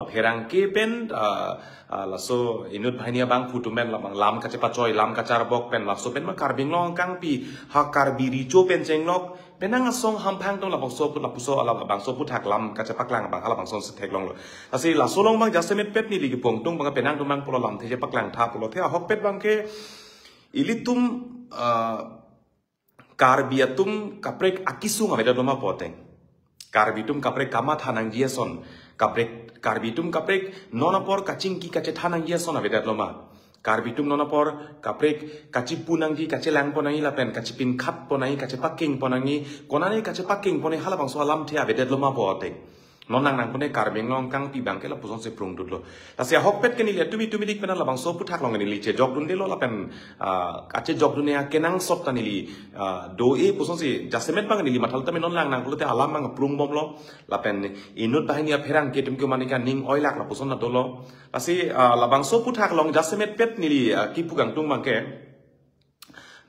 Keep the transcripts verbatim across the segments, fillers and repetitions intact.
Pherangke pen, ah, ah, laso inut banghini abangphu atum pen labang lam kachepachoi, lam kacharbok pen laso pen ma Karbi Anglong angkangpi, ha Karbi Recho pen chenglok, penang asong hamphang atum labangso aphu, lapuson labangso aphuthak lam kachepaklang abang halabangson si theklonglo. Lasi laso along abang jasemet pet neli kepu angtung abang penang atum abang pulo lamthe chepaklang tha pulote ahokpet abangke ilitum, ah, Karbi atum kaprek akesung avedet loma pu ateng. Karbi atum kaprek kamatha nangji ason. Kaprek, Karbi atum kaprek non apor kachingki kachethan nangji ason avedet loma. Karbi atum non apor kaprek kachepu nangji, kachelangpo nangji lapen kachepinkhatpo nangji, kachepakengpo nangji, konane kachepakengpo nangji halabangso alamthe avedet loma pu ateng. Non nangnang pune Karbi Anglong angkangpi abangke lapuson si prungdutlo. Lasi ahokpet ke neli atum itum idik pen labangso aphuthak along neli chejokdundelo lapen, ah, kachejokdunde akenangsot ta neli, ah, do-e puson si jasemet abang neli mathalo tame non nangnang pulote alam abang prungbomlo. Lapen inut banghini apherangke atum ke mane kaning oilak lapuson ta dolo. Lasi, ah, labangso aphuthak along jasemet pet neli, ah, kepu angtung abangke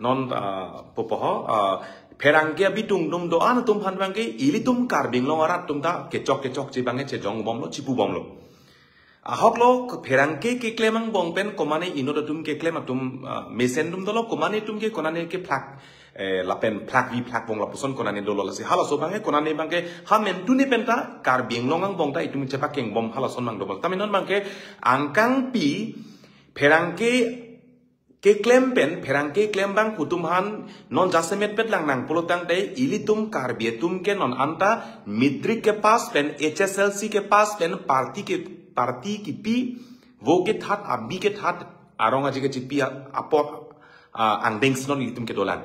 non, ah, pupo ho, ah, pherangke abitung atum do-an atum aphan abangke ilitum Karbi Anglong arat atum ta kechok kechokche abangke chejongbomlo, chepubomlo. Ahoklo pherangke keklem angbong pen komane inut atum keklem atum, ah, mesen atum dolo, komane atum ke konane kephlak, eh, lapen phlakvi phlakbom lapuson konane dolo. Lasi halaso abangke konane abangke ha mentune penta Karbi Anglong angbong ta itum chepakengbom halason abang dobom. Tame non abangke angkangpi pherangke keklem pen, pherangke keklem abangphu atum aphan non jasemet pet lang nang pulo tangte ilitum Karbi atum ke non anta matric kepass pen, H S L C kepass pen party ke, party kepi, vo kethat, abi kethat, arong aji kechepi a-, apor, ah, angdeng si non ilitum kedolang.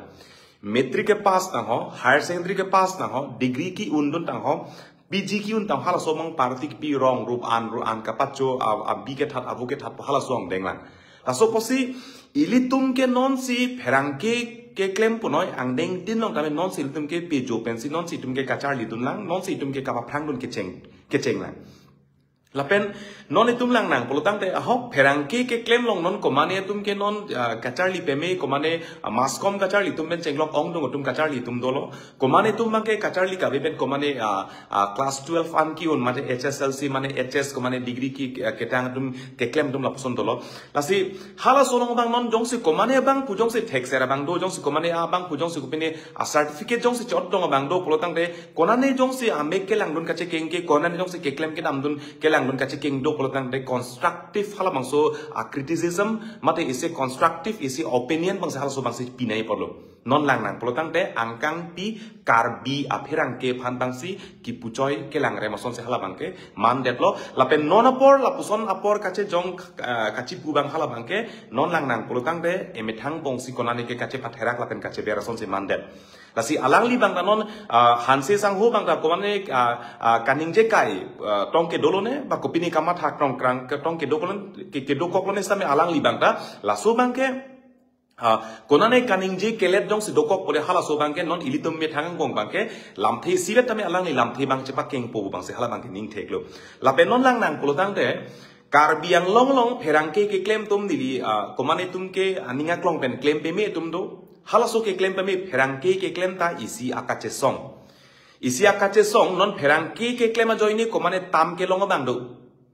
Matric kepass tang ho, higher secondary kepass tang ho, degree ke-undun tang ho, P G ke-un tang halaso among party kepi rong rup an ru an kapacho a, abi kethat, avo kethat pu halaso angdeng lang. Laso apotsi ilitum ke non si pherangke keklem punoi angdeng tin long tame non si ilitum ke pejo pensi non si itum ke kacharlidun lang, non si itum ke kapaphrangdun kecheng, kecheng lang. Lapen non itum lang nang pulo tangte ahok pherangke keklem along non komane atum ke non, ah, kacharli peme, komane, ah, mass com kacharli atum pen chenglok ongdung atum kacharli atum dolo. Komane atum abangke kacharli kave pen komane, ah, ah, class twelve an ke-un mate H S L C mane H S komane degree ke, ah, ketang atum keklem atum lapuson dolo. Lasi halaso along abang non jongsi komane abangphu jongsi thekser abang do, jongsi komane abangphu jongsi kopine, ah, certificate jongsi chotdong abang do pulo tangte konane jongsi amek kelangdun kachekeng ke, konane jongsi keklem kedamdun kelangdun kachekeng do pulo tangte constructive halabangso, ah, criticism mate isi constructive isi opinion abangsi halaso abangsi pinai apotlo. Non lang nang pulo tangte angkangpi Karbi apherangke aphan abangsi kepuchoi kelangrem ason si hala abangke mandetlo. Lapen non apor lapuson apor kachejong, ah, kachepu abang hala abangke non lang nang pulo tangte emethang angbong si konane ke kachepatherak lapen kacheber ason si mandet. Lasi alangli abang ta non, ah, Hanse sangho abang ta komane, ah, ah, kaningje kai, ah, tong kedo lone, ba kopine kamatha tong krang ke tong kedo kolon, ke, kedokok lone sitame alangli abang ta, laso abangke, ah, konane kaningje kelet jongsi dokok pore halaso abangke non ilitum methang angbong abangke, lamthe isivet tame alangli lamthe abang chepakengpo abangsi hala abangke ning theklo. Lapen non lang nang pulo tangte, Karbi Anglong along pherangke keklem atum neli, ah, komane atum ke aning aklong pen klem peme atum do. Halaso keklem peme pherangke keklem ta isi akachesong. Isi akachesong non pherangke keklem ajoine komane tam kelong abang do.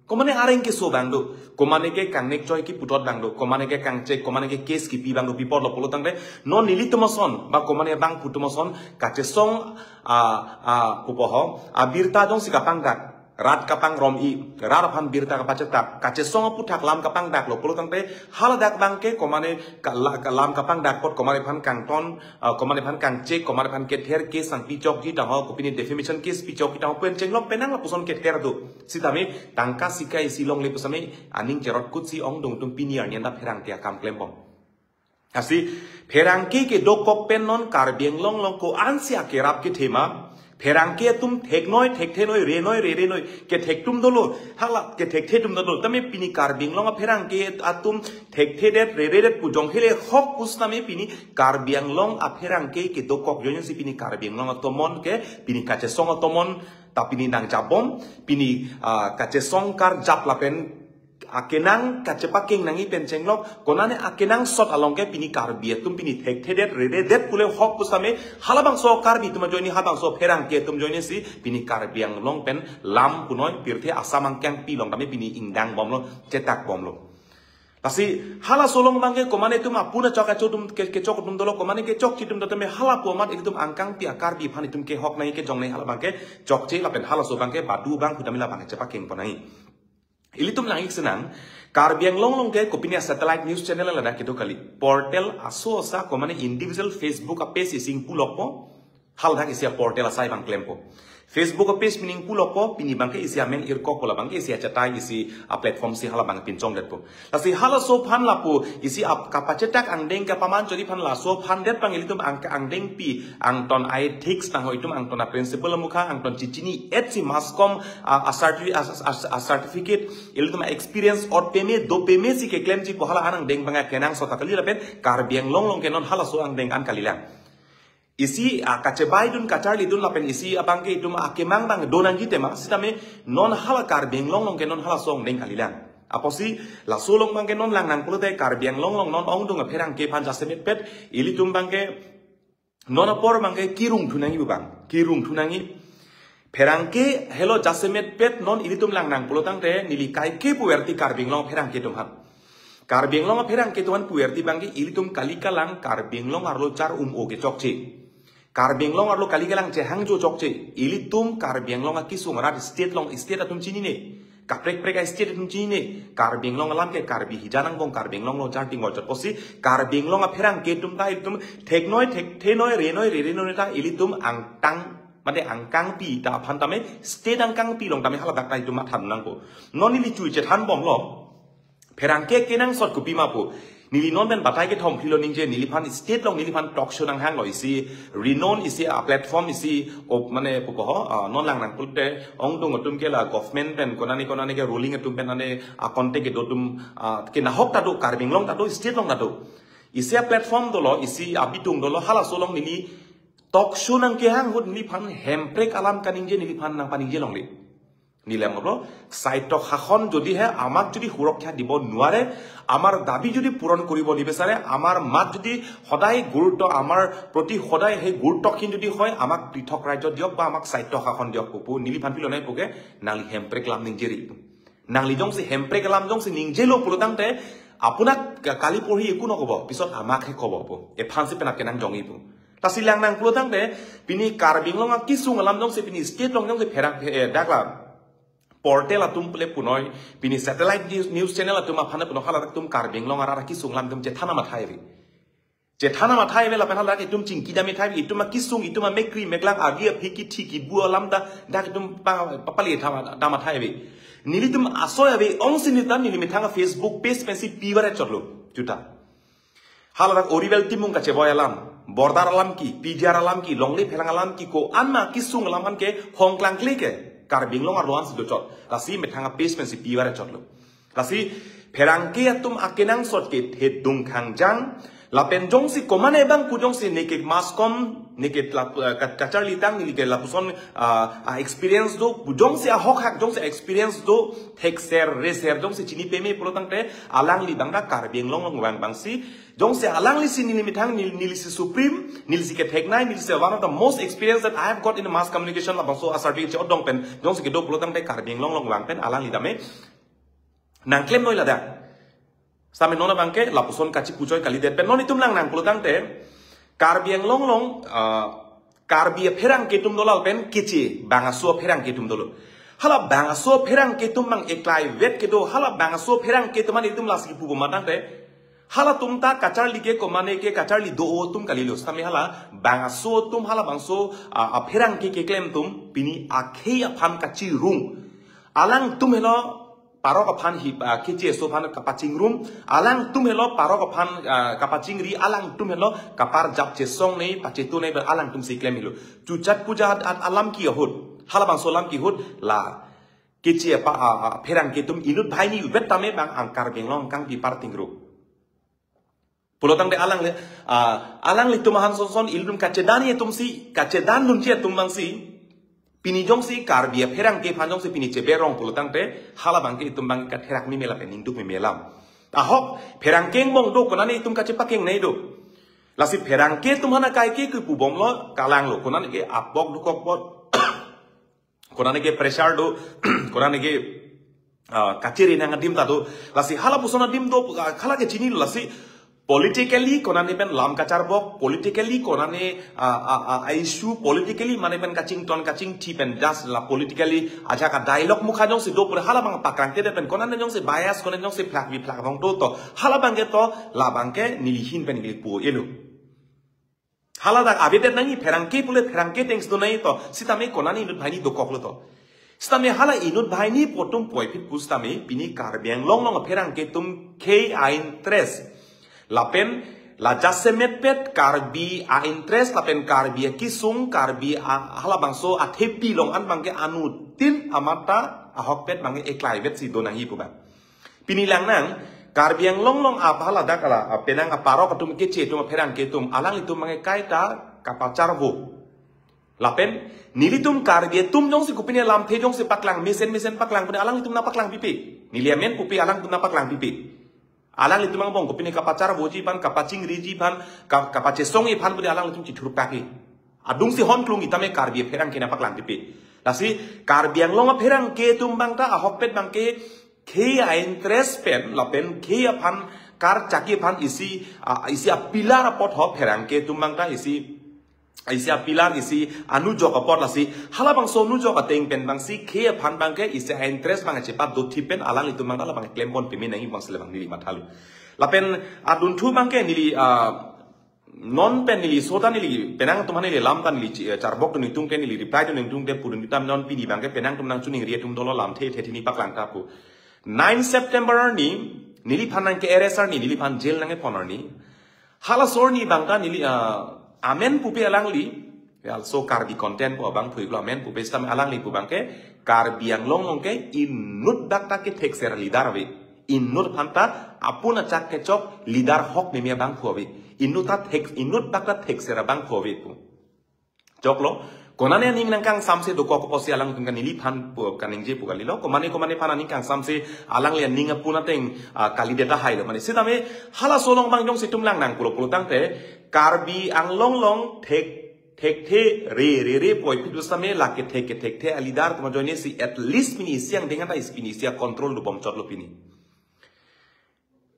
Komane areng keso abang do. Komane ke kangnek choi keputot abang do. Komane ke kangchek, komane ke case kepi abang do pi apotlo pulo tangte. Non nelitum ason, ba komane abangphu atum ason, kachesong, ah, ah, pupo ho, abirta jongsi kapangdak. Rat kapangrom-i, rat aphan birta kapachetak, kachesong aphuthak lam kapangdaklo pulo tangte, haladak abangke komane ka-, la-, ka-, lam kapangdak apot komane aphan kangton, ah, komane aphan kangchek, komane aphan kether case nangpichokji tangho, kopine defamation case pichokji tangho, pu-en chenglok penang lapuson kether do. Sitame, tangka sika isi longle pusitame, aning cherot kutsi ongdung atum pini arni anta pherangke akam klembom. Lasi, pherangke kedokok pen non Karbi Anglong along ko-ansi akerap kethe ma, pherangke atum theknoi, thekthenoi, renoi, rerenoi, kethek atum dolo, hala kethekthe atum dolo, tame pini Karbi Anglong apherangke atum thekthedet, reredet pu jong hele hok pusitame pini Karbi Anglong apherangke kedokok jongsi pini Karbi Anglong atomon ke, pini kachesong atomon, ta pini nangjapbom, pini, ah, kachesong karjap lapen akenang kachepakeng nangji pen chenglok, konane akenangsot along ke pini Karbi atum pini thekthedet, reredet pule hok pusitame, halabangso Karbi atum ajoine, halabangso pherangke atum ajoine si, pini Karbi Anglong pen lam punoi pirthe Assam angkang pi along tame pini ingdang bomlo, chetak bomlo. Lasi halaso along abangke komane atum apuna chok acho atum ke, kechok atum dolo, komane kechokche atum do tame hala pu amat ilitum angkangpi a-Karbi aphan itum kehok nangji, kejong nangji, hala abangke chokche lapen halaso abangke badu abang kudamila abangke chepakeng pon nangji. Ilitum nang-ik senang, Karbi Anglong along ke kopine satellite news channel ladak kedo kali. Portal aso asa komane individual Facebook a-page isi ingpu lokpo, haladak isi a-portal asai abang klempo. Facebook a-page pini ingpu lokpo, pini abangke isi ameng irkokpo, la abangke isi achatai isi a-platform si hala abang pinchongdetpo. Lasi halaso aphan lapu isi ap kapachetak angdeng kapaman chori aphan laso aphan det abang ilitum ang angdengpi angton a-ethics nang ho, itum angton a-principle amukha angton chichini-et si mass com a, a, certi- a, a, a-certificate, ilitum a-experience ot peme do peme si keklemji pu hala an angdeng abang akenangsot ta kali lapen Karbi Anglong along ke non halaso angdeng an kalilang. Isi a kachebaidun kacharlidun lapen isi abangke itum akemang abang do nangji tema, sitame non hala Karbi Anglong along ke non halaso angdeng kalilang. Apotsi laso along abangke non lang nang pulote Karbi Anglong along non ongdung apherangke aphan jasemetpet ilitum abangke non apor abangke kirung thu nangji abang, kirung thu nangji. Pherangke helo jasemetpet non ilitum lang nang pulo tangte neli kaike puverti Karbi Anglong pherangke atum aphan. Karbi Anglong pherangke atum aphan puverti abangke ilitum kali kalang Karbi Anglong arlo char-um-o ke chokche. Karbi Anglong arlo kali kalang chehangjo chokche. Ilitum Karbi Anglong akesung arat state along state atum chinine. Kaprek prek a-state atum chinine. Karbi Anglong alam ke Karbi hijan angbong Karbi Anglong along char tingor chot pusi Karbi Anglong apherangke atum ta ilitum theknoi thek thenoi renoi rerenoi ta ilitum angtang mate angkangpi ta aphan tame state angkangpi along tame haladak ta itum matha nangpo. Non neli chui chethan bomlo. Pherangke kenangsot kopima pu. Neli non pen batai kethom philo ningje, neliphan state along neliphan talk show nanghanglo, isi renown isi a-platform isi o mane pupo ho, ah, non lang nang pulote ongdung atum ke la government pen konane konane ke ruling atum pen ane a-contact kedo atum, ah, ke nahok ta do, Karbi Anglong ta do, state along ta do. Isi a-platform dolo, isi abitung dolo, halaso along neli talk show nangkehang ahut neliphan hemprek alam kaningje neliphan nangpaningje longle. Neli lam ablo, স্বায়ত্তশাসন যদিহে আমাক যদি সুৰক্ষা দিব নোৱাৰে, আমাৰ দাবী যদি পূৰণ কৰিব নিবিচাৰে, আমাৰ মাত যদি সদায় গুৰুত্ব, আমাৰ প্ৰতি সদায় সেই গুৰুত্বহীন যদি হয়, আমাক পৃথক ৰাজ্য দিয়ক বা আমাক স্বায়ত্তশাসন দিয়ক, pupu, neliphan pilo nai puke, nangli hemprek alam ningjeri. Nangli jongsi hemprek alam jongsi ningjelo pulo tangte, আপোনাক কা- কালি পৰহি একো নকব, পিছত আমাকহে কব pu. Ephan si penap kenang jongji pu. Lasi lang nang pulo tangte, pini Karbi Anglong akesung alam jongsi pini state along jongsi pherang, eh, dakla portal atum pule punoi, pini satellite news, news channel atum aphan punoi haladak atum Karbi Anglong arat akesung alam atum chethana mathai ave. Chethana mathai ave lapen haladak itum chingki dam ithai, itum akesung, itum amekri meklang agi aphi kithi kibu alam ta dak itum pa- pa- pali tha- dam athai ave. Nelitum asoi ave, ongsi nelitum neli methang Facebook page pensi pivar chotlo. Juta. Haladak Oriwel Timung kacheboi alam, border alam ke, P G R alam ke, longle phelang alam ke, ko-an ma kesung alam an ke hongklangkle ke Karbi Anglong arlo ansi dochot. Lasi methang a-page pensi pivar chotlo. Lasi pherangke atum akenangsot ke thedung khangjang, lapen jongsi komane abang pu jongsi neke mass com, neke lap- eh, ka- kacharlitang, neke lapuson, ah, ah, experience do, pu jongsi ahok hak, jongsi experience do, thekser, reser, jongsi chini peme pulo tangte, alangli abang dak Karbi Anglong along vang abangsi, jongsi alangli si neli methang, neli, neli si supreme, neli si ketheknei, neli si one of the most experienced that I have got in the mass communication labangso a-certificate che-odong pen, jongsi kedo pulo tangte Karbi Anglong along vang pen, alangli tame nangklemnoi ladak. Sitame non abangke lapuson kachipuchoi kalidet pen non itum lang nang pulo tangte Karbi Anglong along, ah, Karbi apherangke atum dolo lapen keche bang aso apherangke atum dolo. Hala bang aso apherangke atum mang eklai vet kedo, hala bang aso apherangke atum an itum lasi pupo ma tangte. Halatum ta kacharli ke komane ke kacharli do atum kalilo. Sitame hala bang aso atum halabangso, ah, apherangke keklem atum pini akhei aphan kachirung. Alangtum helo parok aphan hip, ah, keche aso aphan kapachingrum, alangtum helo parok aphan, ah, kapachingri, alangtum helo kaparjap chesongnei, pachetunei, alangtum si klem helo. Chuchat puja at, at alam ke ahut, halabangso alam ke ahut, la keche apa, ah, ah, apherangke atum inut banghini vet tame bang ang Karbi Anglong angkangpi partingrum. Pulo tangte alangli, ah, alanglitum ahan sonson ilitum kachedan atum si, kachedan dunji atum abangsi, Pini jongsi Karbi apherangke aphan jongsi pini cheberong pulotangte, hala abangke itum abangke katherak meme lapen ningduk meme alam. Ahok, pherangke angbong do, konane itum kachepakeng nai do. Lasi pherangke atum aphan akai ke kepubomlo, kalanglo, konane ke apok dukok pot, konane ke pressure do, konane ke ah, kachiri nang adim ta do. Lasi hala puson adim do, ah, hala ke chinilo lasi politically konane pen lam kacharbok, politically konane, ah, ah, ah, ah, issue, politically mane pen kachington kachingthi pen just la politically ajak a dialogue mukha jongsi do pura hala abang pakrangtedet pen konane jongsi bias, konane jongsi phlak bi phlak abang do to. Hala abangke to, la abangke neli ahin pen neli pu elo. Hala dak avedet nangji, pherangke pule pherangke ateng si do nangji to. Sitame konane inut banghini dokoklo to. Sitame hala inut banghini pu atum puvoiphit pusitame pini Karbi Anglong along apherangke atum khei a-interest. Lapen la jasemetpet Karbi a-interest lapen Karbi akesung, Karbi a hala bangso athepi along an abangke anuttin amat ta ahokpet abangke eklaivet si do nangji pu abang. Pini lang nang, Karbi Anglong along apha ladak ala, ah, penang aparok atum keche atum apherangke atum, alanglitum abangke kaita kapacharvo. Lapen, nelitum Karbi atum jongsi kopine lamthe jongsi paklang, mesen mesen paklang, pune alanglitum nangpaklang pipe. Neli amen pupe, alangtum nangpaklang pipe. Alanglitum angbong kopine kapacharvoji aphan, kapachingsiji aphan, ka-, kapachesongji aphan pune alanglitum chithurpake. Adungsi hon klung itame Karbi apherangke nangpaklang pipe. Lasi Karbi Anglong apherangke atum abang ta ahokpet abangke khei a-interest pen lapen khei aphan karchakji aphan isi, ah, isi a-pillar apot ho pherangke atum abang ta isi, isi a-pillar isi anujok apot lasi hala bangso anujok ateng pen abangsi khei aphan abangke isi a-interest abang chepat dothip pen alanglitum abang ta la abang klempon peme nangji abangsi la abang neli mathalo. Lapen adunthu abangke neli, ah, non pen neli so ta neli penang atum aphan neli lam ta neli chi-, eh, charbok dun ningtung te neli reply dun ningtung te pudun tam non pini abangke penang atum nangchiningri atum dolo lamthe the thini paklang ta pu. Nine September arni neliphan nangke-arrest arni neliphan jail nangkepon arni. Halaso arni abang ta neli, ah, amen pupe alangli. Also Karbi content pu abang phuiklo amen pupe sitame alangli pu abangke Karbi Anglong along ke inut dak ta kethekser leader ave. Inut aphan ta apun achak kechok leader ahok meme abang phu ave. Inut ta thek, inut dak ta thekser abang phu ave pu. Choklo, konane aning nangkangsamse dokok apotsi alangtum kan neliphan pu kaningje pu kalilo, komane komane aphan aning kangsamse alangli aning apun ateng, ah, kalidet tahai lo. Mane sitame halaso along abang jongsi itum lang nang pulo pulotangte, Karbi Anglong along thek thekthe re re re puvoiphit pusitame la kethek kethekthe a-leader atum ajoine si at least pini isi angdeng ta isi pini isi a-control dobom chotlo pini.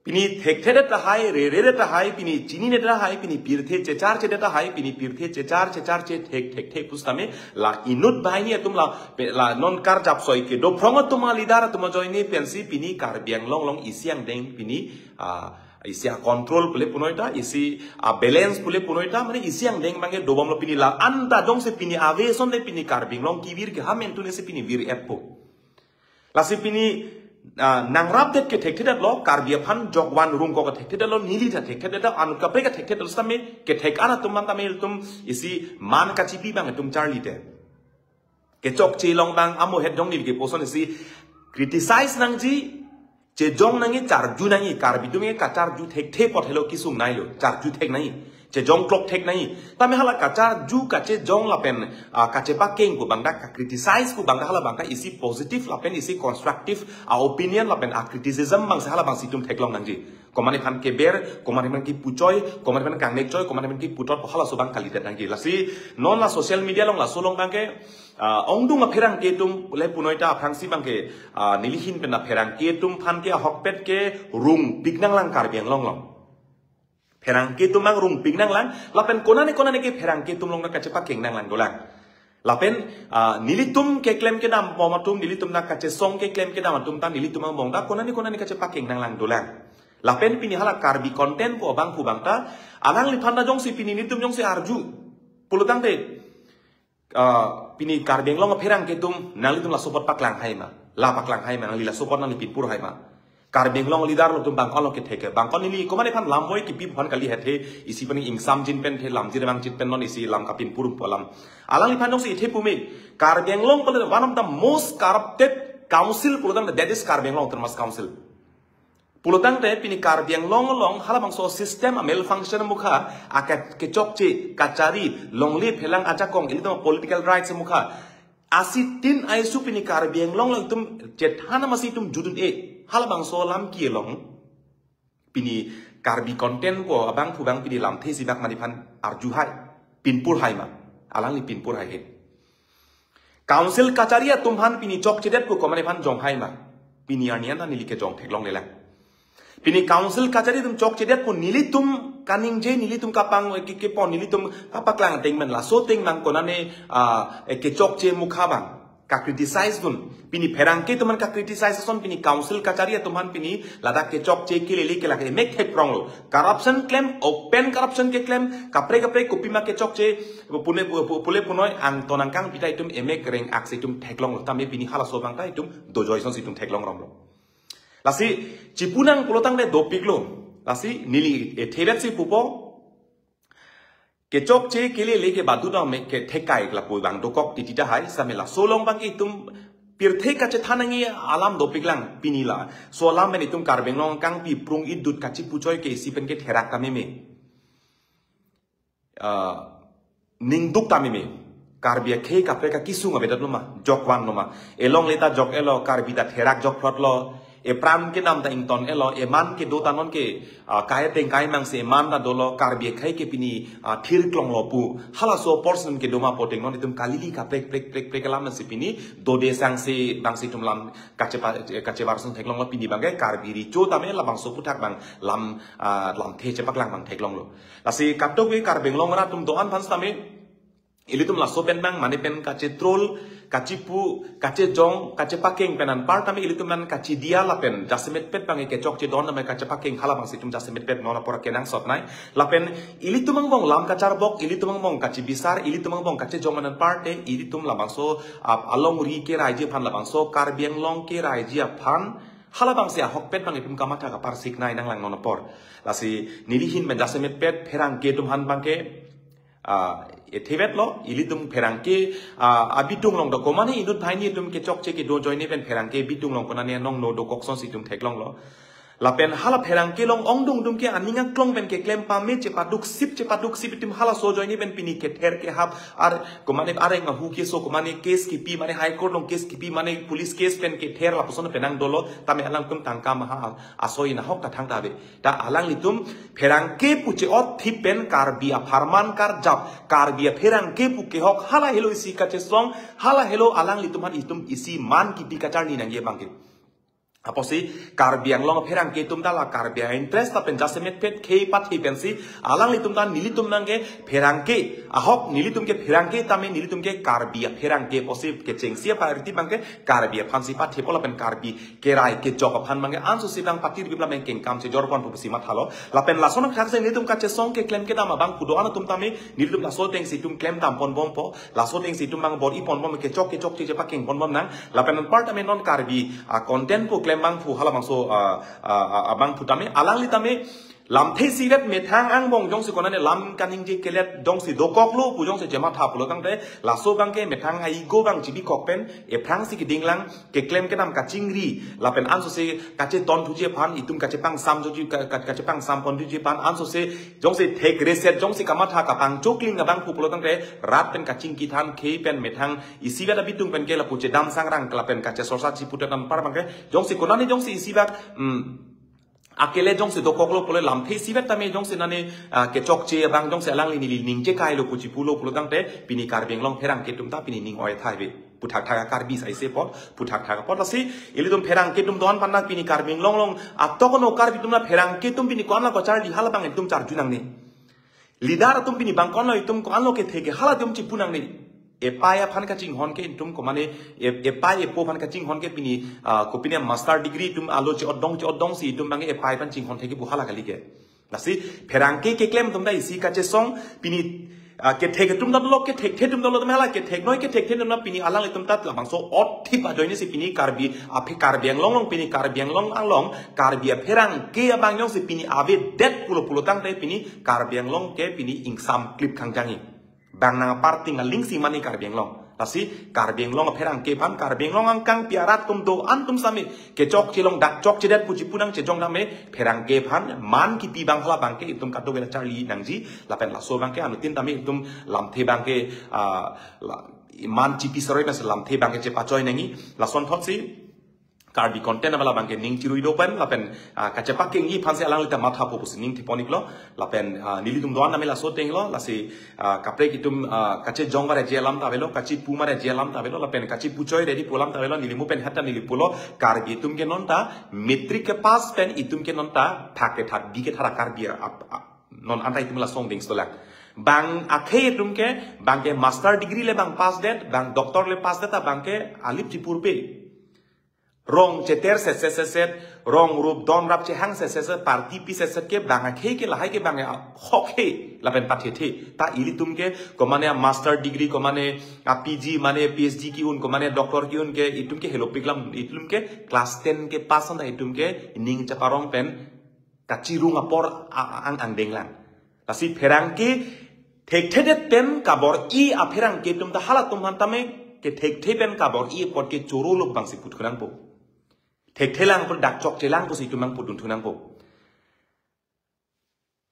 Pini thekthedet tahai, reredet tahai, pini chininedet tahai, pini pirthe checharchedet tahai, pini pirthe chechar checharche thek thekthe pusitame la inut banghini atum la pe-, la non karjap soi kedo phrong atum a-leader atum ajoine pensi pini Karbi Anglong along isi angdeng pini, ah, isi a-control pule punoi ta, isi a-balance pule punoi ta, mane isi angdeng abangke dobomlo pini la anta jongsi pini ave asonte pini Karbi Anglong kevir ke ha mentu nesi pini vir-etpo. Lasi pini, ah, nangrapdet kethekthedetlo, Karbi aphan jokvan rungkok kethekthedetlo, neli ta thekthedetlo, anut kaprek kethekthedetlo sitame kethek an atum abang tame itum isi man kachipi abang itum charlite. Kechokche along abang amo het dong neli ke puson isi criticize nangji, chejong nangji, charju nangji, Karbi atum ke kacharju thekthe apot helo kesung nailo, charju thek nangji, chejong klok thek nangji. Tame hala kacharju kachejong lapen, ah, kachepakeng pu abang ta ka-criticize pu abang ta hala abang ta isi positive lapen isi constructive a-opinion lapen a-criticism abangsi hala abangsi itum theklong nangji. Komane aphan keber, komane aphan kepu choi, komane aphan kangnek choi, komane aphan kepu tot, halaso abang kalidet nangji. Lasi non la social media along laso along abangke, ah, ongdung apherangke atum le punoi ta aphrangsi abangke, ah, neli ahin pen apherangke atum aphan ke ahokpet ke rungpik nanglang Karbi Anglong along. Pherangke atum abang rungpik nanglang, lapen konane konane ke pherangke atum along ta kachepakeng nanglang dolang. Lapen, ah, nelitum keklem kedam bom atum, nelitum ta kachesong keklem kedam atum ta, nelitum angbong ta konane konane kachepakeng nanglang dolang. Lapen pini hala Karbi content pu abang pu abang ta, alangliphan ta jongsi pini nelitum jongsi arju pulotangte, ah, pini Karbi Anglong apherangke atum nanglitum laso apot paklang hai ma, la paklang hai ma, nangli laso apot nangli pinpur hai ma. Karbi Anglong leader lo atum bangkon lo kethek ke. Bangkon neli komane aphan lamvoi kipi aphan kali hethe, isi pen ingsamjin pen the lamjir vangchit pen non isi lam kapinpur pu alam. Alangliphan jongsi ithe pume, Karbi Anglong pule one of the most corrupted council pulotangte that is Karbi Anglong Autonomous Council. Pulotangte pini Karbi Anglong along hala bangso system a-malfunction mukha, ake-, kechokche kachari longle phelang ajakong ilitum political rights mukha. Asitin asu pini Karbi Anglong along itum chethan amatsi itum judun-e. Halabangso alam kelong. Pini Karbi content ko abangphu abang pini lamthe isi bak mani aphan arju hai. Pinpur hai ma. Alangli pinpur hai he. Council kachari atum aphan pini chokchedet ko komane aphan jong hai ma. Pini arni an neli kejong theklonglelang. Pini council kachari atum chokchedet ko nelitum kaningje, nelitum kapang ke, kepon, nelitum kapaklang ateng men laso ateng nang konane, ah, eh, kechokche mukha abang. Ka-criticize dun. Pini pherangke atum aphan ka-criticize ason pini council kachari atum aphan pini ladak kechokche kelele ke lake emek theprong lo. Corruption klem, open corruption keklem, kaprek kaprek kopima kechokche, pune, pu-, pu-, pule punoi angton angkang pita itum emek reng aksi itum theklong lo. Tame pini halaso abang ta itum dojoi asonsi itum theklong rom lo. Lasi chipunang pulotangte dopik lo. Lasi neli, eh, thebet si pupo. Kechokche kelele ke badu dam me ke thekai lapu abang dokok titi tahai, same laso along abang ke itum pirthe kachethan nangji alam dopiklang pini la. So alam pen itum Karbi Anglong kangpi prung idut kachipuchoi ke isi pen ke therak kameme. Ah, ningduk tameme. Karbi akhei kaprek akesung avedet lo ma, jokvan lo ma. Elongle ta jok-et lo, Karbi ta therak jokphlot lo. Epran kedam ta ington-et lo, eman kedo ta non ke, ah, kai ateng kai mang si eman ta dolo, Karbi akhei ke pini, ah, thirklong lo pu. Halaso portion kedo ma pu ateng non itum kalili kaprek prek prek prek alam si pini dode sangse bangsi itum lam kachepa-, kachevar sung theklong lo pini abang ke Karbi Recho tame labangso aphuthak abang lam, ah, lamthe chepaklang abang theklong lo. Lasi katok ke Karbi Anglong arat atum do-an aphan sitame ilitum laso pen abang mane pen kachetrol, kachepu, kachejong, kachepakeng pen anpar tame ilitum an kachedia lapen jasemetpet abang kechokche don tame kachepakeng halabangsi itum jasemetpet non apor kenangsot nai. Lapen ilitum angbong lam kacharbok, ilitum angbong kachebisar, ilitum angbong kachejong pen anpar te ilitum labangso, ap, alongri keraiji aphan labangso Karbi Anglong keraiji aphan halabangsi ahokpet abang itum kamatha kaparsik nai nanglang non apor. Lasi neli ahin pen jasemetpet pherangke atum aphan abang ke, ah, ethebet lo, ilitum pherangke, ah, abitung along do komane inut banghini atum kechokche kedo ajoine pen pherangke abitung along konane nongno dokok asonsi itum theklong lo. Lapen hala pherangke along ongdung atum ke aning aklong pen keklem pame chepaduksip chepaduksip itum halaso ajoine pen pini kether kehap ar komane areng ahu keso komane case kipi mane High Court along case kipi mane police case pen kether lapuson penang dolo tame alangtum tangka maha asoi nahok ta thangta ave. Ta alanglitum pherangke pu che-otthip pen Karbi apharman karjap, Karbi apherangke pu kehok hala helo isi kachesong, hala helo alanglitum aphan itum isi man kipi kacharli nangji abang ke. Apotsi Karbi Anglong apherangke atum ta la Karbi a-interest lapen jasemetpet khei pathe pensi alanglitum ta nelitum nang ke pherangke, ahok nelitum ke pherangke tame nelitum ke Karbi apherangke apotsi kechengsi a-priority abang ke Karbi aphansi pathepo lapen Karbi kerai kejok aphan abang ke ansosi abang patir bibla mengkeng kam chejor pon pusi mathalo. Lapen lason akhak se nelitum kachesong keklem kedam abangphu do-an atum tame nelitum laso atengsi itum klem dam ponbompo. Laso atengsi itum abang bor-i ponbom kechok kechokche chepakeng ponbom nang. Lapen anpar tame non Karbi, ah, content pu klem abangphu halabangso, ah, ah, ah, abangphu tame alangli tame lamthe isivet methang angbong jongsi konane lam kaningje kelet jongsi dokok lo pu jongsi chematha pulotangte laso abang ke methang a-ego abang chibikok pen ephrangsi kedinglang keklem kedam kachingri lapen ansosi kachetonthuji aphan itum kachepangsam joji ka-, ka-, kachepangsam ponthuji aphan ansosi jongsi thek reset jongsi kamatha kapangchokling abangphu pulotangte rat pen kachingki than khei pen methang isivet abitung pen ke lapu chedam sangrang lapen kachesorsa chiputet anpar abang ke jongsi konane jongsi isibak, mm, akele jongsi dokok lo pule lamthe isivet tame jongsi nane, ah, kechokche abang jongsi alangli neli ningje kai lo pu chipu lo pulotangte pini Karbi Anglong pherangke atum ta pini ning oi thai ve. Puthakthak a-Karbi sai se apot, puthakthak apot lasi ilitum pherangke atum do-an aphan ta pini Karbi Anglong along atok no Karbi atum ta pherangke atum pini ko-an la kacharli halabang itum charju nangne. Leader atum pini bang ko-an lo itum ko-an lo kethe ke hala itum chipu nangne. Epai aphan kachinghon ke itum komane e-, epai epo aphan kachinghon ke pini, ah, kopine master degree itum alo che-ot dong che-ot dongsi itum abang epai aphan chinghon thek kipu hala kali ke. Lasi pherangke keklem atum ta isi kachesong pini, ah, kethek atum ta lo kethek the atum ta lo tame hala kethek noi kethek the atum ta pini alanglitum ta labangso otthip ajoinesi pini Karbi aphi Karbi Anglong along pini Karbi Anglong along Karbi apherangke abang jongsi pini avedet pulo pulotangte pini Karbi Anglong ke pini ingsam klip khangjangji. Bang nang aparting alingsi mane Karbi Anglong. Lasi Karbi Anglong apherangke aphan Karbi Anglong angkangpi arat atum do-an atum same kechokche along dak chokchedet pu chipu nang chejong tame pherangke aphan man kipi abang halabang ke itum kadokave charli nangji lapen laso abang ke anuttin tame itum lamthe abang ke, ah, la, iman chipi saroi pensi lamthe abangke chepachoi nangji, lasonthotsi Karbi content abala abangke ning chirui do pen, lapen, ah, kachepakengji aphansi alanglita mathapo pusi ning thepon-iklo, lapen, ah, nelitum do-an tame laso ateng lo, lasi, ah, kaprek itum, ah, kachejong bare je alam ta avelo, kachepu bare je alam ta avelo, lapen kachepuchoi ready pu alam ta avelo, neli mo pen hata neli pulo, Karbi atum ke non ta, matric kepass pen itum ke non ta, thak kethat, bi kethat a-Karbi ap-, ap-, non anta itum la song ding stolang. Bang akhei atum ke, abangke master degree le bang pass det, bang doctor le pass det, abangke alip chipurpe. Rong cheter setset setset, rong rup don rap chehang setset setset, party pi setset ke bang akhei ke lahai ke bang a-, hok he, lapen pathethe. Ta ilitum ke, komane a-master degree, komane a-P G, mane P H D ki-un, komane doctor ki-un ke, itum ke helopik lam, itum ke class ten kepass anta itum ke, ning chaparong pen, kachirung apor a-, a-, ang angdeng lang. Lasi pherangke thekthedet pen kabor-i apherangke atum ta halatum aphan tame kethekthe pen kabor-i apot ke choro lok abangsi puthu nangpo. Thekthe lang pu dak chokche lang pusi itum nangpudun thu nangpo.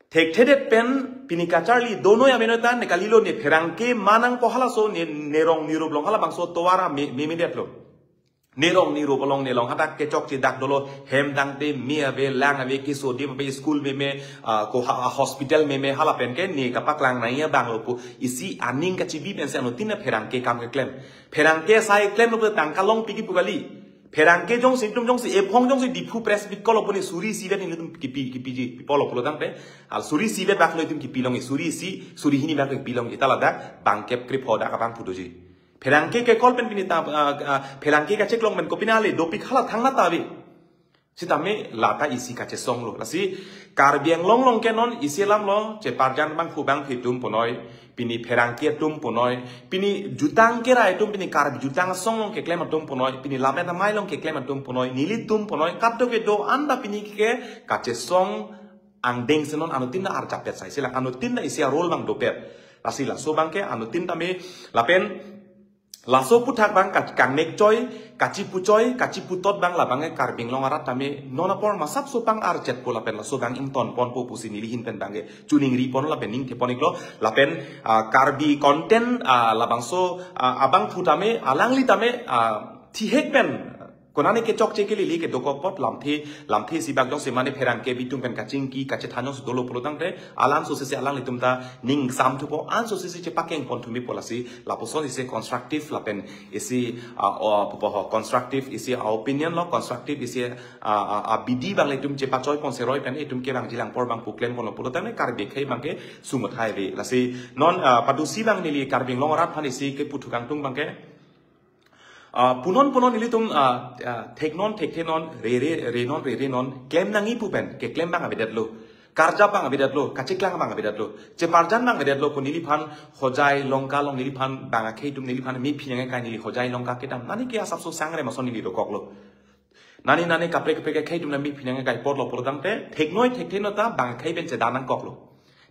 Thekthedet pen pini kacharli donoi ameno ta ne kalilo ne pherangke manang po halaso ne, ne rong ne rup along halabangso tovar a me, me, medetlo. Ne rong ne rup along ne long hadak kechokche dak dolo hem dangte me ave lang ave keso adim ave school meme, ah, ko ha, hospital meme hala pen ke ne kapaklang nangji abang lo pu isi aning kachibi pensi anuttin apherangke kam keklem. Pherangke sai klem lo pu tangka longpi kipu kali. Pherangke jongsi itum jongsi ephong jongsi Diphu press meet call lo pu ne suri isivet nelitum kipi, kipiji, pipolo pulo tangte. Al suri isivet bak lo itum kipi longji, suri isi, suri hini bak lo kipi longji, ta ladak bangkep krepho dak abang phudoji. Pherangke ke call pen pini ta, ah, ah, pherangke kacheklong pen kopine ale dopik hala thangnatta ave. Sitame lata isi kachesong lo. Lasi Karbi Anglong along ke non isi alam lo, cheparjan bangphu bangphi atum punoi, pini pherangke atum punoi, pini jutang kerai atum, pini Karbi jutang asong along keklem atum punoi, pini lammet amei along keklem atum punoi, nelitum punoi, kadokave do-an ta pini ke kachesong angdengsi non anuttin ta arjap pet sai sila, anuttin ta isi a-role abang dopet. Lasi laso abangke anuttin tame lapen laso aphuthak abang ka-, kangnek choi, kachipu choi, kachiputot abang labang ke Karbi Anglong arat tame non apor masapso pang-arjetpo lapen laso abang ingtonponpo pusi neli ahin pen abangke choningriponlo lapen ning thepon-iklo lapen, ah, Karbi content, ah, labangso, ah, abangphu tame, alangli tame, ah, thihek pen konane kechokche kelele kedokok apot lamthe, lamthe isi bak jongsi mane pherangke bitung pen kachingki kachethan jongsi dolo pulo tangte, alanso sese alanglitum ta ning samthupo, anso sese chepakengpon thumipo lasi, lapuson isi constructive lapen isi, ah, o, pupo ho, constructive isi, ah, opinion lo, constructive isi, ah, ah, ah, abidi abang le itum chepachoi pon seroi pen itum ke bang jilang apor bang pu klemponlo pulo tangte Karbi akhei abangke sumut hai ave. Lasi non, ah, padusi abang neli Karbi Anglong arat aphan isi keputhu kangtung abangke, ah, punon punon nelitum, ah, ah, theknon thekthe non, rere renon rere non, klem nangji pu pen keklem abang avedetlo. Karjap abang avedetlo, kacheklang abang avedetlo, cheparjan abang avedetlo, ko neliphan Hojai Longka along neliphan bang akhei atum neliphan mephi nangkai, neli Hojai Longka kedam. Nani ke asapso sangre mason neli dokoklo. Nani nani kaprek kaprek akhei atum nang mephi nangkai apotlo pulo tangte, theknoi thekthe non ta bang akhei pen chedan nangkoklo.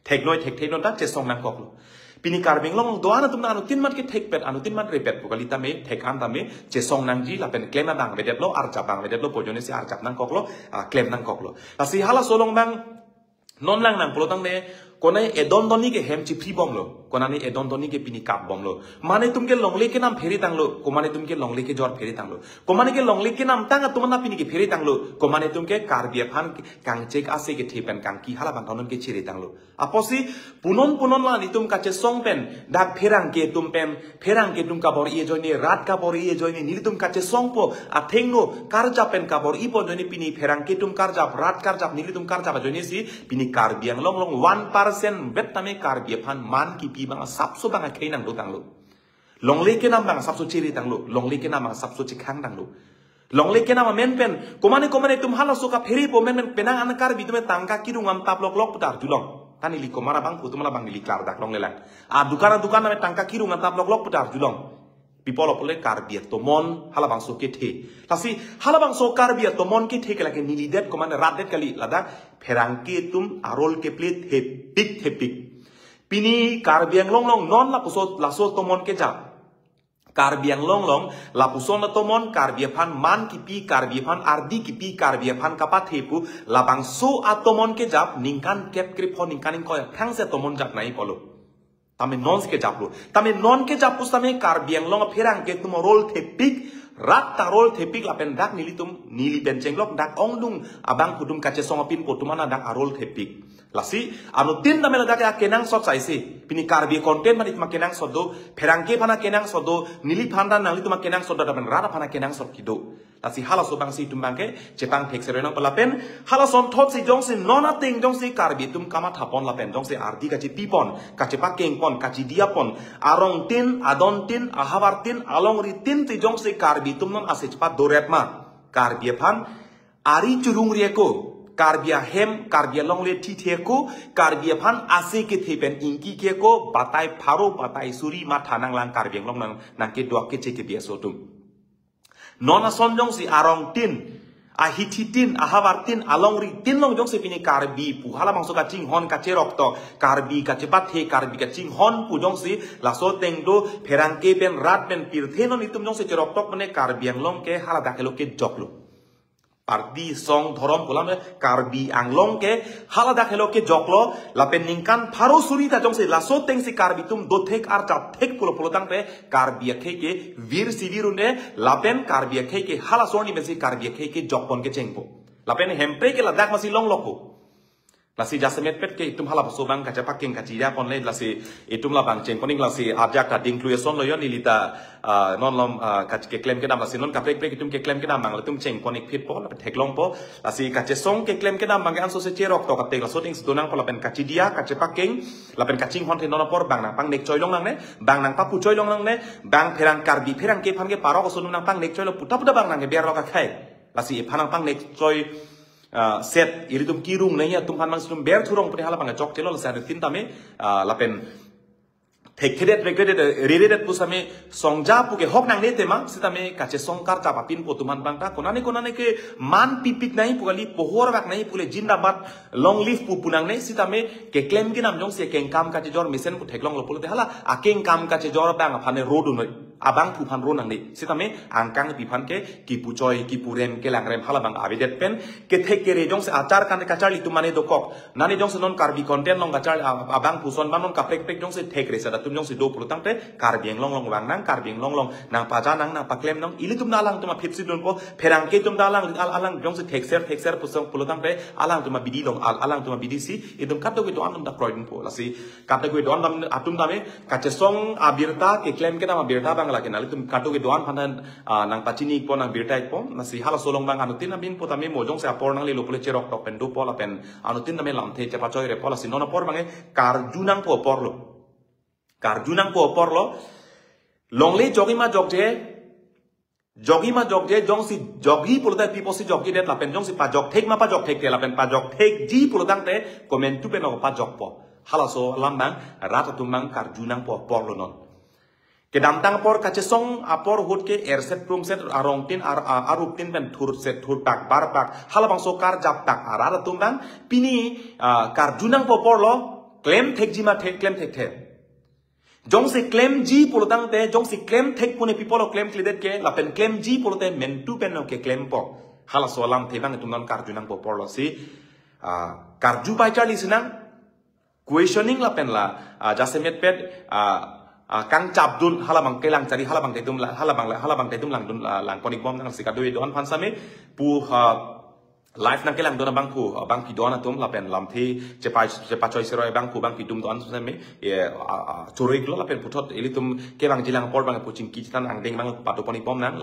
Theknoi thekthe non ta chesong nangkoklo. Pini Karbi Anglong do-an atum ta anuttin mat kethekpet, anuttin mat repet pu kali tame, thek-an tame chesong nangji lapen klem abang avedetlo, arjap abang avedetlo, pu ajoine si arjap nangkoklo, ah, klem nangkoklo. Lasi halaso along abang non lang nang pulo tangte, konane edon donni ke hem chiphri bomlo, konane edon donni ke pini kap bomlo. Mane atum ke longle kenam phere tanglo, komane atum ke longle kejor phere tanglo. Komane ke longle kenamtang atum anta pini ke phere tanglo, komane atum ke Karbi aphan kangchek ase kethe pen kangki hala abang ta non ke chere tanglo. Apotsi punon punon la nelitum kachesong pen, dak pherangke atum pen, pherangke atum kabor-i ajoine, rat kabor-i ajoine, nelitum kachesongpo, athengno karjap pen kabor-ipo ajoine pini pherangke atum karjap, rat karjap, nelitum karjap ajoine si, pini Karbi Anglong along one percent vet tame Karbi aphan man kipi abang asapso bang akhei nangdotanglo. Longle kenam abang asapso chere tanglo, longle kenam abang asapso chekhang tanglo. Longle kenam amen pen, komane komane atum halaso kapherepo amen pen, penang an Karbi atum tangka kirung amtap loklok pu ta arjulong. Ta neli komat abangphu atum labang neli klardak longlelang. A dukan a dukan tame tangka kirung amtap loklok pu ta arjulong. Pipolo pule Karbi atomon halabangso kethe. Lasi halabangso Karbi atomon kethe ke lake neli det komane rat det kali, ladak pherangke atum a-role keplay thepik thepik. Pini Karbi Anglong along non lapuson laso atomon kejap. Karbi Anglong along lapuson atomon Karbi aphan man kipi, Karbi aphan ardi kipi, Karbi aphan kapathe pu labangso atomon kejap ningkan kep krepho ningkan ingkoi aphrangsi atomon jap nangji pulo. Tame non si kejaplo. Tame non kejaplo tame Karbi Anglong apherangke atum a-role thepik, rat ta role thepik lapen dak nelitum, neli pen chenglok dak ongdung abangphu atum kachesong apinpo atum an dak a-role thepik. Lasi, anuttin tame ladak akenangsot saisi. Pini Karbi content mani atum akenangsot do, pherangke aphan akenangsot do, neliphan ta nanglitum akenangsot do, lapen rat aphan akenangsot kedo. Lasi halaso abang si itum abangke chepangthek seroi nangpo lapen halason thot si jongsi non ateng jongsi Karbi atum kamathapon lapen jongsi ardi kachepipon, kachepakengpon, kachidiapon, arongtin, adontin, ahavartin, alongritin si jongsi Karbi atum non ase chepadorep ma, Karbi aphan ari churungri ako, Karbi ahem, Karbi alongle thithe ako, Karbi aphan ase kethe pen ingki ke ako, batai pharo, batai suri matha nanglang Karbi Anglong nang, nangkedo keche kebi aso atum. Non ason jongsi arongtin, ahithitin, ahavartin, alongritin along jongsi pini Karbi pu halabangso kachinghon kacherok to, Karbi kachepathe, Karbi kachinghon pu jongsi laso ateng do, pherangke pen rat pen pirthe non itum jongsi cheroktok mane Karbi Anglong ke haladak helo kejoklo. Party, song, dhorom kolam Karbi Anglong ke haladak helo kejoklo, lapen ningkan pharo suri ta jongsi laso ateng si Karbi atum dothek arjapthek pulo pulo tangte Karbi akhei ke virsi vir un-e, lapen Karbi akhei ke halaso arni pensi Karbi akhei kejokpon kechengpo. Lapen Hemprek ke ladak masi longlokpo. Lasi jasemetpet ke itum halaso abang kachepakeng kachidiapon le, lasi itum labang chengpon ik, lasi ajak ta dingklu eson lo yo neli ta, ah, non lom, ah, kach-, keklem kedam, lasi non kaprek prek itum keklem kedam abang le itum chengpon ikphitpo, lapen theklongpo. Lasi kachesong keklem kedam abang ke anso se cheroktok ateng laso ateng si do nangpo lapen kachidia, kachepakeng, lapen kachinghon the non apor bang nangpangnek choi long nangne, bang nangpapu choi long nangne, bang pherang Karbi pherangke aphan ke parok ason nangpangnek choilo puta puta bang nangkeber lo kakhai. Lasi iphan nangpangnek choi, ah, set ilitum kirung nai atum aphan mang situm ber thurong puni halabang chokchelo, lasi anuttin tame, ah, lapen thekthedet, regredet, reredet pusitame songja pu ke hok nangne tema, sitame kachesong karjap apinpo atum aphan abang ta konane konane ke man pipik nai pu kali, pohor vak nai pu le jindabad, long live pu pu nangne, sitame keklem kedam jongsi akengkam kachejor mesen pu theklonglo pulote hala akengkam kachejor abang aphan ne ro dun noi, abangphu aphan ro nangne, sitame angkangpi aphan ke kipu choi, kipu rem, kelang rem halabang avedet pen, kethek kere jongsi achar kan kacharli atum mane dokok. Nani jongsi non Karbi content along kachar, ah, abangphu ason abang non kaprek prek jongsi thekre seta atum jongsi do pulo tangte Karbi Anglong along vang nang, Karbi Anglong along nangpaja nang, nangpaklem nang, ilitum ta alangtum aphi si dunpo, pherangke atum ta alang, al-, alang jongsi thekser thekser pusong pulo tangte alangtum abidi along, al-, alangtum abidi si itum kadokave do-an atum ta kroi dunpo. Lasi kadokave do-an atum, atum tame kachesong abirta, keklem kedam abirta abang lake nanglitum kadokave do-an aphan, ah, nangpachini ikpo, nangbirta ikpo. Lasi halaso along abang anuttin amin pu tame mo jongsi apor nanglelo pule cheroktok pen dopo lapen anuttin tame lamthe chepachoi repo, lasi non apor abang ke karju nangpo aporlo. Karju nangpo aporlo. Longle jokji ma jokje, jokji ma jokje, jongsi jokji pulote pi apotsi jokjidet lapen jongsi pajok thek ma pajok thekthe lapen pajok thekji pulo tangte komantu pen ok pajokpo. Halaso alam abang rat atum abang karju nangpo aporlo non. Kedamtang apor kachesong apor ahut ke erset prungset arongtin ar-, a-, aruptin pen thurset thurpak barpak halabangso karjaptak arat atum abang pini, ah, karju nangpo aporlo, klem thekji ma thek, klem thekthe. Jongsi klemji pulo tangte, jongsi klem thek pune pi apotlo klemkledet ke, lapen klemji pulote mantu pen ok keklempo. Halaso alamthe abang itum non karju nangpo aporlo si, ah, karju pai charli sinang, questioning lapen la, ah, jasemetpet, ah, ah, kangchapdun halabang kelang chari halabang ta itum la, halabang la, halabang ta itum langdun, ah, langpon ikbom nang si kadokave do-an aphan sitame pu, ah, live nangkelangdun abangphu, ah, bangpi do-an atum lapen lamthe chepa-, chepachoi seroi abangphu bangpi atum do-an sitame, ye, ah, ah, choro iklo lapen puthot ilitum kevangjilang apor abang pu chingki chethan angdeng abang patupon ikbom nang.